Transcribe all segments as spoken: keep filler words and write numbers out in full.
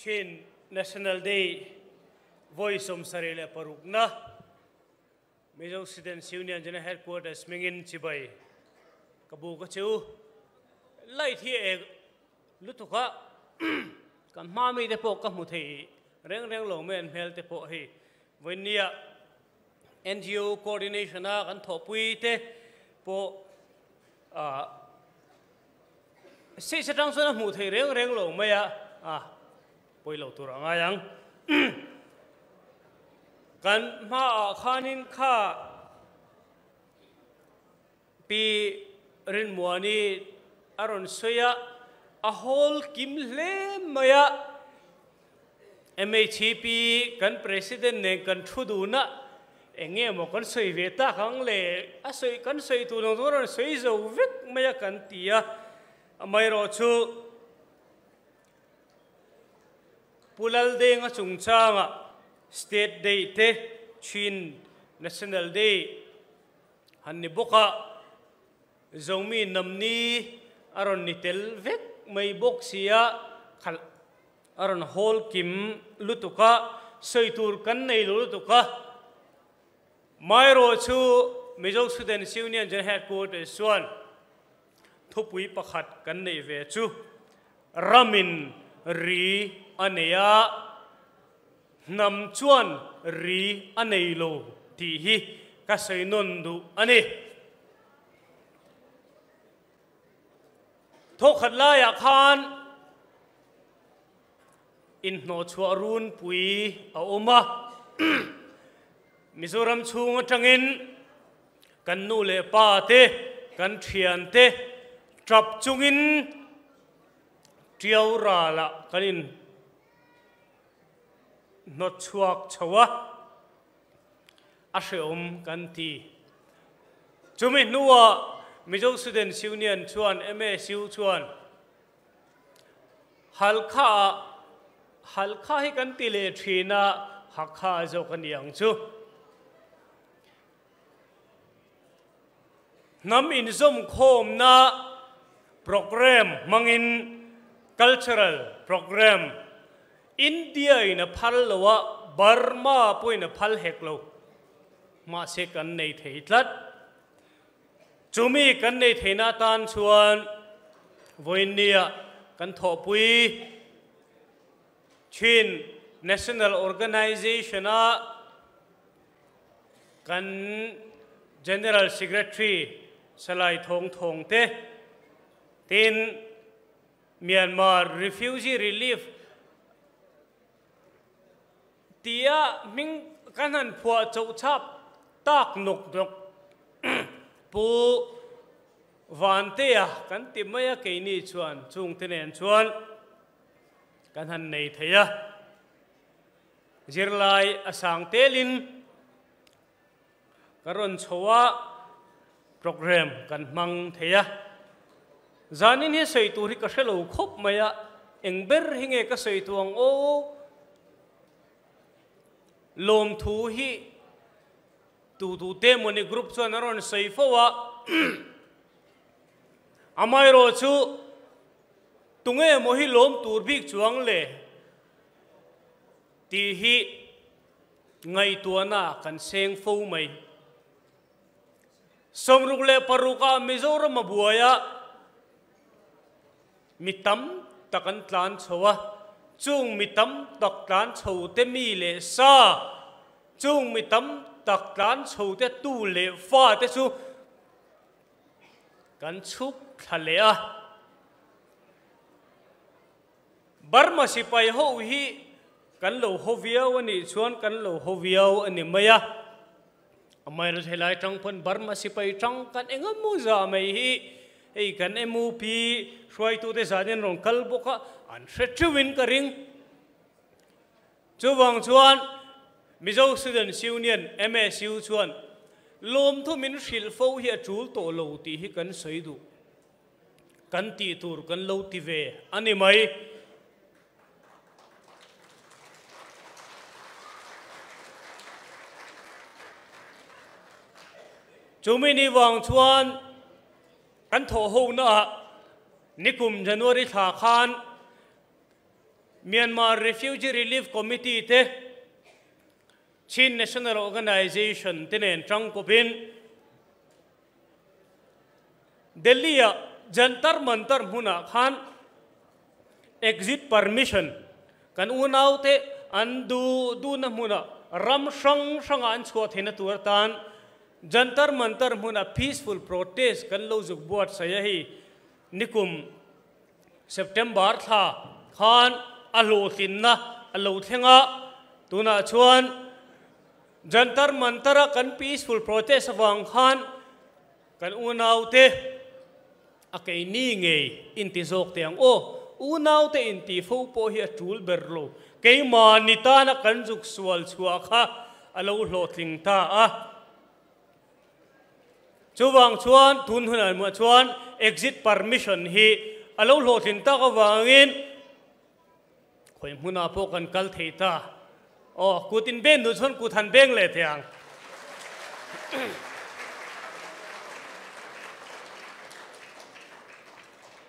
Ken National Day voi sawmsarih le parukna Mizo Students Union General Headquarters hmingin chibai ka buk a che u. Light hi a ek lutuk a, kan hma mite pawh ka hmu thei rengreng lo mai, an hmelte pawh hi. Vawinia N G O coordination-a kan thawhpuite pawh, ah, stage aṭang chuan a hmuh theih reng reng lo mai a, a pawi lo tur a ngai ang. Kan hmaah khanin kha Pi Rinmuani a rawn sawi a, a hawl kim hle mai a. M H I P kan president nen kan thu dun a, eng nge maw kan sawi ve tak ang le, a sawi, kan sawi tur ang chu a rawn sawi zo vek mai a kan ti a. Amaherawhchu Pu Laldenga chungchangah State Day te, Chin National Day han ni bawk a, Zomi hnam ni a rawn ni tel vek mai bawk si a, khalh a rawn hawl kim lutuk a, sawi tur kan nei lo lutuk a. Amaherawhchu Mizo Students Union General Headquarters chuan thupui pakhat kan neih ve chu, ramin ri a nei a, hnam chuan ri a nei lo tih hi ka sawi nawn duh a ni. Thawkhat laiah khan inhnawhchhuah runpui a awm a, Mizoram chhung aṭangin kan nu leh pa te, kan ṭhiante ṭap chungin ṭiau ralah kan inhnawhchhuak chho a, a hreawm kan ti. Chumi hnuah Mizo Students Union chuan, M S U chuan, Halkha, Halkha hi kan ti leh ṭhin a, Hakha zawk a ni ang chu. Hnam inzawmkhawmna program hmangin, cultural program, India-in a phal lo a, Burma pawhin a phal hek lo. Mahse, kan nei thei tlat. Chumi kan nei theihna atan chuan vawinia kan thawhpui Chin National Organization-a kan General Secretary Salai Thawngthawng te, tin Myanmar Refugee Relief tia hming kan han phuah chauh chap tak nawk nawk Pu Vantea kan ti mai a, keini chuan chungte nen chuan kan han nei thei a. Zirlai a sang telin ka rawn chho a, program kan hmang thei a. Zanin hi sawi tur hi ka hre lo khawp mai a, eng ber hi nge ka sawi tuang aw. Lawmthu hi tu tu te mawni group chuan a rawn sawi fo a. Amaherawhchu, tunge maw hi lawm tur bik chuang le tih hi ngaihtuahna kan seng fo mai. Sawmruk leh parukah Mizoram a buai a, mi tam tak an tlan chho a, chung mi tam tak tlan chho te mi leh sa, chung mi tam tak tlan chho te tu leh fa te chu kan chhuk thla leh a. Burma sipai ho hi kan lo ho viau a nih chuan kan lo ho viau a ni mai a. Amaherawhchu helai aṭang pawn Burma sipai ṭangkai engemaw zah mai hi hei kan M O P hruaitute zanin rawn kal bawk a, an hre ṭeuhin ka ring. Chuvang chuan Mizo Students Union, M S U chuan lawmthu min hrilh fo hi a tul tawh lo tih hi kan sawi duh, kan tih tur kan lo ti ve a ni mai. Chumi ni vang chuan kan thawhhonaah nikum January thla khan Myanmar Refugee Relief Committee te, Chin National Organization te nen ṭangkawpin Delhi-ah Jantar Mantar hmunah khan exit permission, kan unaute an duh duhna hmunah ram hrang hranga an chhuah theihna tur atan Jantar Mantar hmunah peaceful protest kan lo zuk buatsaih a hi. Nikum September thla khan a hlawhtlinna a lo thleng a, tunah chuan Jantar Mantara kan peaceful protest avang khan kan unaute a keini ngei inti zawk teh ang aw, unaute inti fo pawh hi a tul ber lo, keimahni tana kan zuk sual chhuah kha a lo hlawhtling ta a. Chuvang chuan tun hunah muah chuan exit permission hi a lo hlawhtlin tak avangin khawi hmunah pawh kan kal thei ta. Aw, kut in beng duh chuan kut han beng leh teh ang.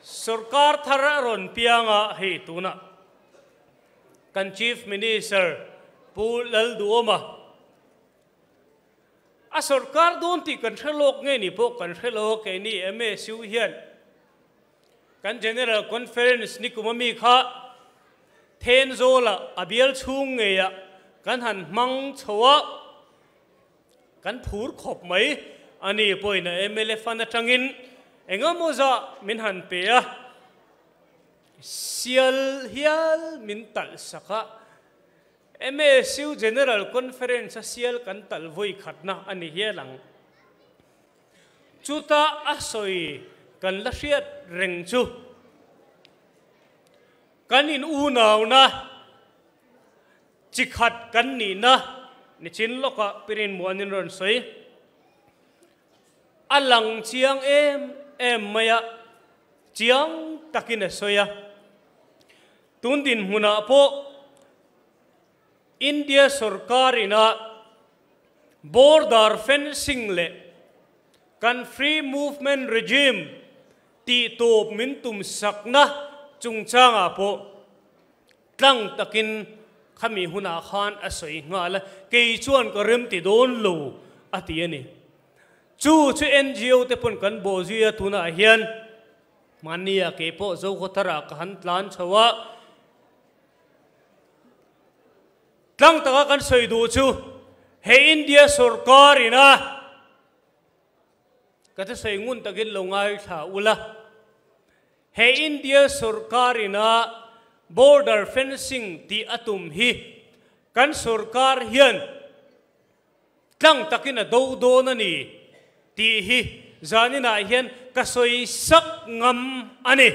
Sorkar thar a rawn piang a, hei tunah kan Chief Minister Pu Lalduhoma a sorkar dawn tih kan hre lawk nge ni pawh kan hre lo, keini M S U hian kan General Conference nikuma mi kha Thenzawl-ah a bial chhung ngeiah kan han hmang chho a, kan phur khawp mai a ni pawhin a M L A fund aṭangin engemaw zat min han pe a, sial hial min talhsak a, M S U General Conference-a sial kan talh vawi khatna a ni hial ang. Chuta a sawi kan la hriat reng chu kan inunauna chi khat kan nihna ni chin lawka Pi Rinmuanin rawn sawi. A lang chiang em em mai a, chiang takin a sawi a. Tun dinhmunah pawh India sorkarina border fencing leh kan free movement regime tih tawp min tumsakna chungchangah pawh tlang takin khami hunah khan a sawi nghal a, kei chuan ka remti dawn lo a ti a ni. Chu chu N G O te pawn kan bawhzui a, tunah hian mahnia kei pawh Zokhawtharah ka han tlan chho a, tlang taka kan sawi duh chu he India sorkarina, ka thusawi ngun takin lo ngaithla ula. He India sorkarina border fencing tih a tum hi kan sorkar hian tlang takin a do dawn a ni tih hi zaninah hian ka sawi sak ngam a ni.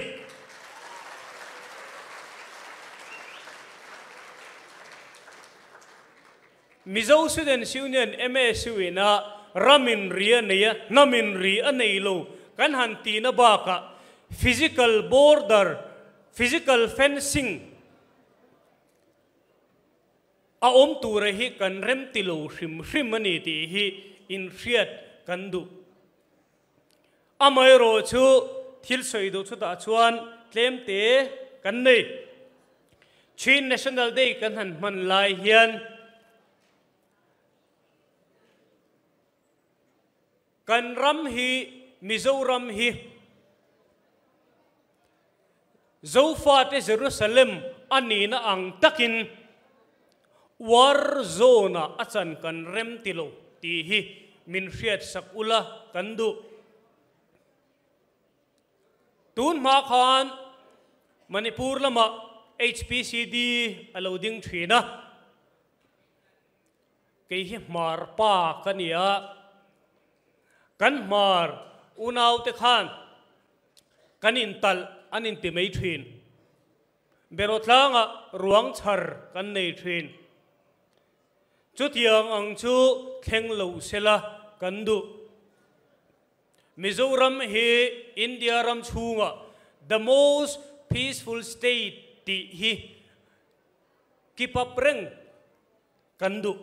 Mizo Students Union, M S U, ina ram inri a nei a, hnam inri a nei lo kan han tihna bakah physical border, physical fencing a awm tura hi kan remti lo hrim hrim a ni tih hi inhriat kan duh. Amaherawhchu thil sawi duh chutah chuan tlemte kan nei. Chin National Day kan han hman lai hian kan ram hi, Mizoram hi Zofate Jerusalem a nihna ang takin war zone-a a chan kan remti lo tih hi min hriatsak ula kan duh. Tun hma khan Manipur lamah H P C D a lo ding ṭhin a, kei hi Hmar pa ka ni a, kan Hmar unaute khan kan intalh an inti mai ṭhin. Berawtlangah ruang chhar kan nei ṭhin. Chutiang ang chu thleng lo sela kan duh. Mizoram hi India ram chhunga the most peaceful state tih hi keep up reng kan duh.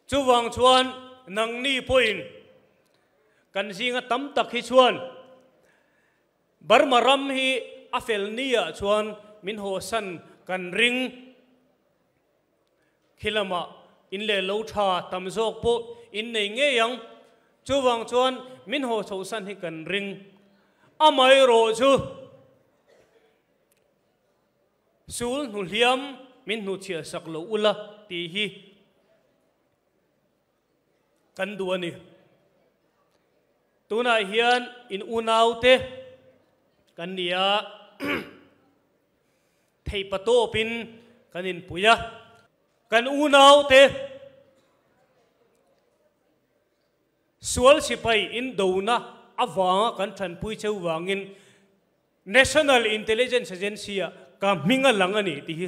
Chuvang chuan nangni pawhin kan zinga tam tak hi chuan Burma ram hi a fel niah chuan min hawsan kan ring. Khi lamah in le lo ṭha tam zawk pawh in nei ngei ang. Chuvang chuan min haw chhohsan hi kan ring. Amaherawhchu, sul hnu hliam min hnu chhiahsak lo ula tih hi kan duh a ni. Tunah hian in unaute kan ni a, theih patawpin kan inpui a. Kan unaute sual sipai in dona avanga kan ṭanpui cheu vangin National Intelligence Agency-ah ka hming a lang a ni tih hi.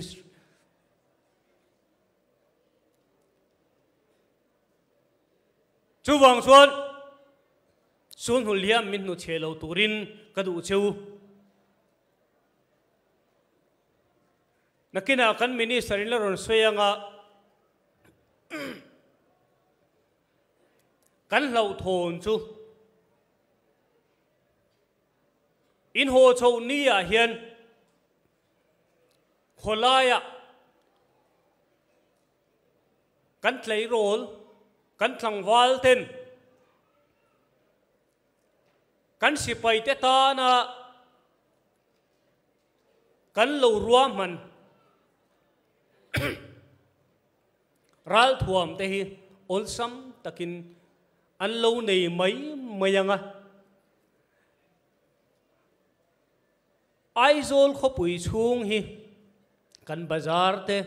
Chuvang chuan sul hnu hliam min hnu chhe lo turin ka duh cheu. Nakinah kan minister in la rawn sawi anga, kan hlauhthawn chu in haw chho niah hian khawlaiah kan tleirawl, kan tlangval ten kan sipaite tana kan lo ruahman ralthuam te hi awlsam takin an lo nei mai mai ang a. Aizawl khawpui chhung hi kan bazar te,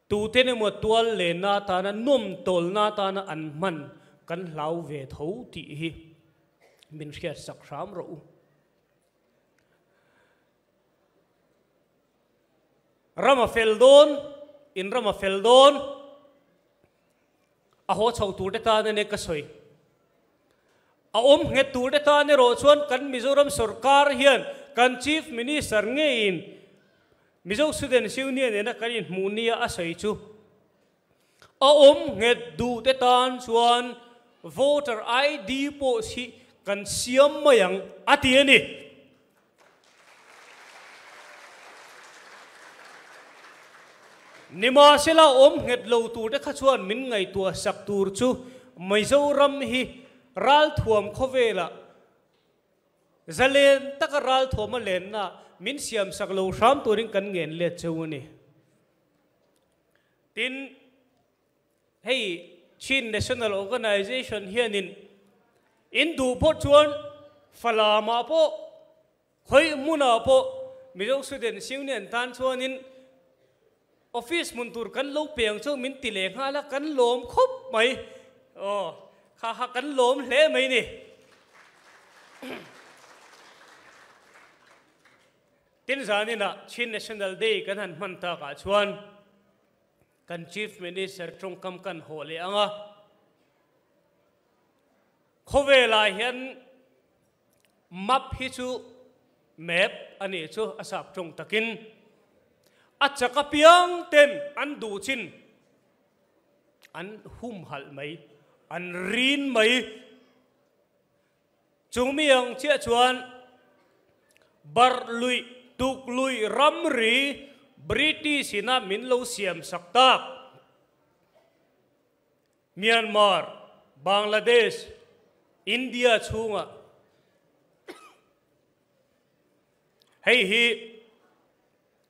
tute ni maw tual lenna atana, nawmtawlna atana an hman kan hlau ve tho tih hi min hriatsak hram rawh u. Ram a fel dawn, in ram a fel dawn, a haw chho tur te tan a nia ka sawi. A awm nghet tur te tan erawh chuan kan Mizoram sorkar hian kan Chief Minister ngeiin Mizo Students Union nena kan inhmuh nia a sawi chu, a awm nghet duh te tan chuan voter I D pawh si kan siam mai ang a ti a ni. Nimahsela, awm nghet lo tur te kha chuan min ngaihtuah sak tur chu Mizoram hi ralthuam khawvela zalen taka ralthuama lenna min siamsak lo hram turin kan ngen let cheu a ni. Tin, hei Chin National Organization hianin in duh phawt chuan Falamah pawh, khawi hmunah pawh Mizo Students Union tan chuanin office hmun tur kan lo pe ang chu min ti leh nghal a, kan lawm khawp mai. Aw, kha kha kan lawm hle mai ni. Tin, zaninah Chin National Day kan han hman takah chuan kan Chief Minister ṭawngkam kan haw leh ang a. Khawvelah hian map hi chu, map a nih chu, a sap ṭawng takin a chak apiang ten an duh chin an humhalh mai, an rin mai. Chung mi ang chiah chuan barh luih, tuk luih ramri British-ina min lo siamsak tak. Myanmar, Bangladesh, India chhungah hei hi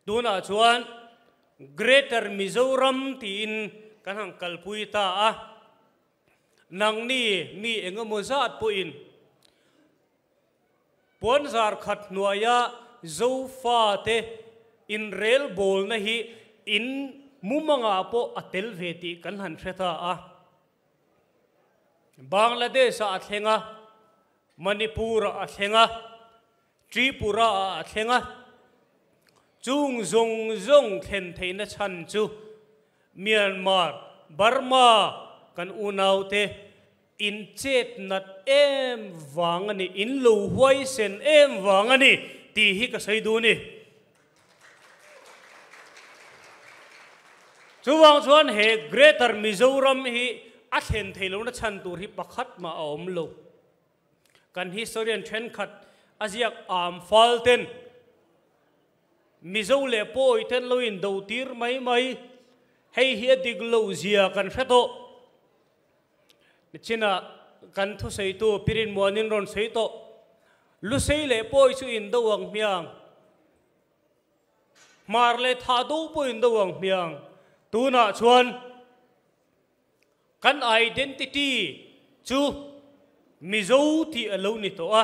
tunah chuan Greater Mizoram tiin kan han kalpui ta a. Nangni mi engemaw zat pawhin puanzar khat hnuaia Zofate inrelbawlna hi in mumangah pawh a tel ve tih kan han hre ta a. Bangladesh-ah a thleng a, Manipur-ah a thleng a, Tripura-ah a thleng a, chung zawng zawng thlen theihna chhan chu Myanmar, Burma kan unaute in chetnat em vang a ni, in lo huaisen em vang a ni tih hi ka sawi duh a ni. Chuvang chuan he Greater Mizoram hi a thlen theih lohna chhan tur hi pakhat mah a awm lo. Kan historian ṭhenkhat a ziak Aung San ten Mizo le Pawiten lo indotir maimai, hei hi a dik lo zia kan hre tawh. China kan thuseitu Pi Rinmuanin rawn sawi tawh, Lusei le Pawi chu indo ang hmiang, Hmar le Thado pawh indo ang hmiang. Tunah chuan kan identity chu Mizo tih a lo ni tawh a,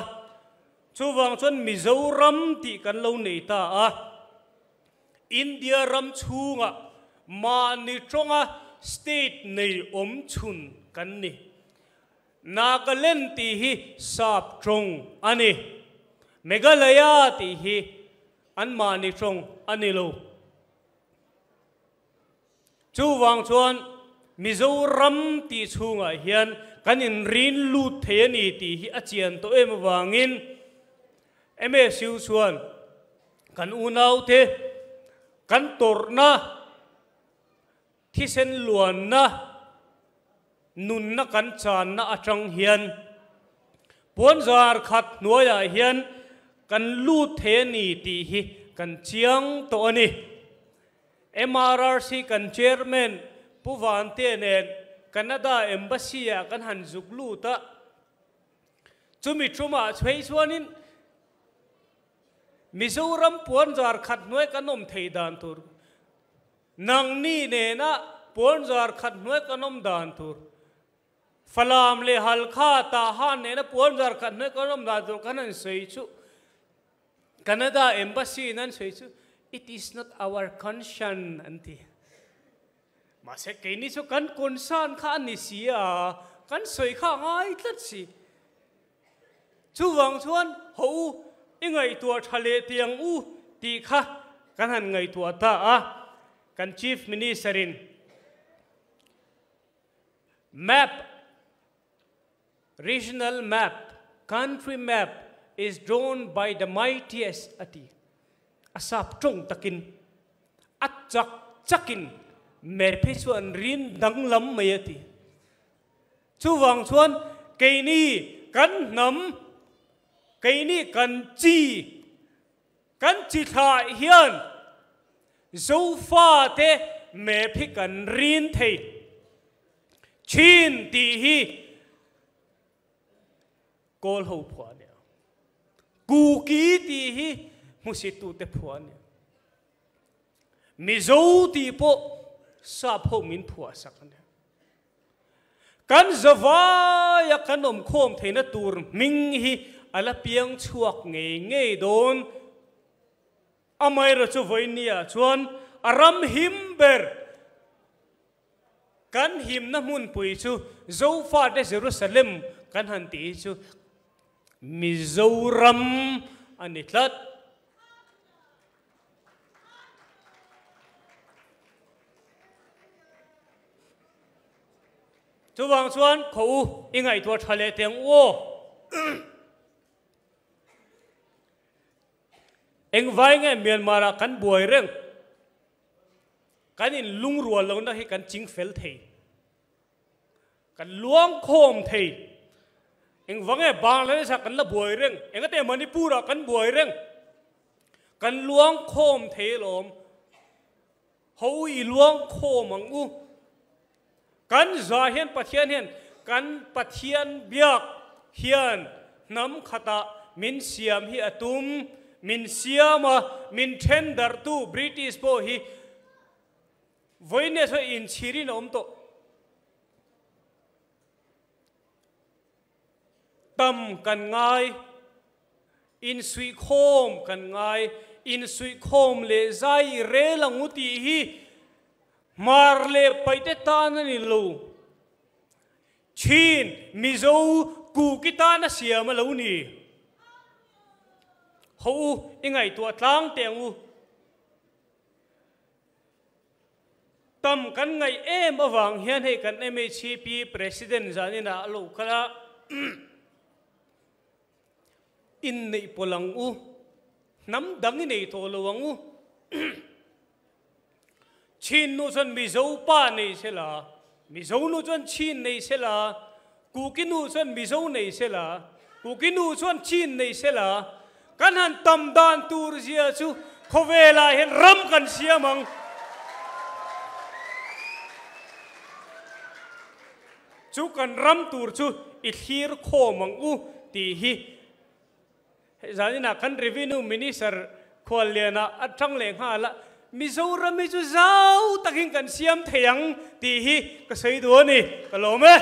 chuvang chuan Mizoram tih kan lo nei ta a. India ram chhungah mahni ṭawnga state nei awm chhun kan ni. Nagaland tih hi sap ṭawng a ni. Meghalaya tih hi anmahni ṭawng a ni lo. Chuvang chuan Mizoram tih chhungah hian kan inrin lut thei a ni tih hi a chian tawh em avangin, M S U chuan kan unaute, kan tawrhna, thisen luanna, nunna kan channa aṭang hian puanzar khat hnuaiah hian kan lut thei a ni tih hi kan chiang tawh a ni. M R R C kan chairman Pu Vante nen Canada embassy-ah kan han zuk lut a, chumi ṭumah hei chuanin Mizoram puanzar khat hnuai kan awm thei dan tur, nangni nena puanzar khat hnuai kan awm dan tur, Falam leh Halkha, Tahan nena puanzar khat hnuai kan awm dan tur kan han sawi chu, Canada embassy-in an sawi chu, "It is not our concern," an ti. Mahse, keini chu kan concern kha a ni si a, kan sawi kha a ngai tlat si. Chuvang chuan, "Ho u, i ngaihtuah ṭha leh teh ang u," tih kha kan han ngaihtuah ta a. Kan Chief Minister-in map, regional map, country map is drawn by the mightiest, a ti. A sap ṭawng takin, a chak chakin map hi chu an rin danglam mai a ti. Chuvang chuan keini kan hnam, keini kan chi, kan chi thlah hian Zofate map hi kan rin thei. Chin tih hi Kawl ho phuah a nia. Kuki tih hi hmusitute phuah a nia. Mizo tih pawh sap ho min phuahsak a nia. Kan zavaia kan awm khawm theihna tur hming hi a la piang chhuak ngei ngei dawn. Amaherawhchu vawiinah chuan a ram him ber kan himna hmunpui chu Zofate Jerusalem kan han tih hi chu Mizoram a ni tlat. Chuvang chuan, kho u, i ngaihtuah ṭha leh teh ang u aw. Engvang nge Myanmar-ah kan buai reng? Kan inlungrual lohna hi kan chingfel thei. Kan luang khawm thei. Engvang nge Bangladesh-ah kan la buai reng? Engate Manipur-ah kan buai reng? Kan luang khawm thei alawm. Ho u, i luang khawm ang u. Kan zah hian Pathian hian, kan Pathian biak hian hnam khatah min siam hi a tum, min siam a, min ṭhen darhtu British pawh hi vawiinah saw inchhirin a awm tawh. Tam kan ngai, insuihkhawm kan ngai, insuihkhawm leh zai i rel ang u tih hi Hmar leh Paite tan a ni lo. Chin, Mizo, Kuki tan a siam a lo ni. Ho u, i ngaihtuah tlang teh ang u. Tam kan ngaih em avang hian hei kan M H C P president zaninah a lo kal a, inneih pawlh ang u, hnam dang i nei tawh lo ang u. Chin nu chuan Mizo pa nei se la, Mizo nu chuan Chin nei se la, Kuki nu chuan Mizo nei se la, Kuki nu chuan chin nei sela, kan han tam dan tur zia chu khawvelah hian ram kan siam ang. Chu kan ram tur chu i thlir khawm ang u tih hi. Hei zaninah kan Revenue Minister Khualliana a ṭang leh nghal a, Mizoram hi chu zau takin kan siam thei ang tih hi ka sawi duh a ni. Ka lawm e.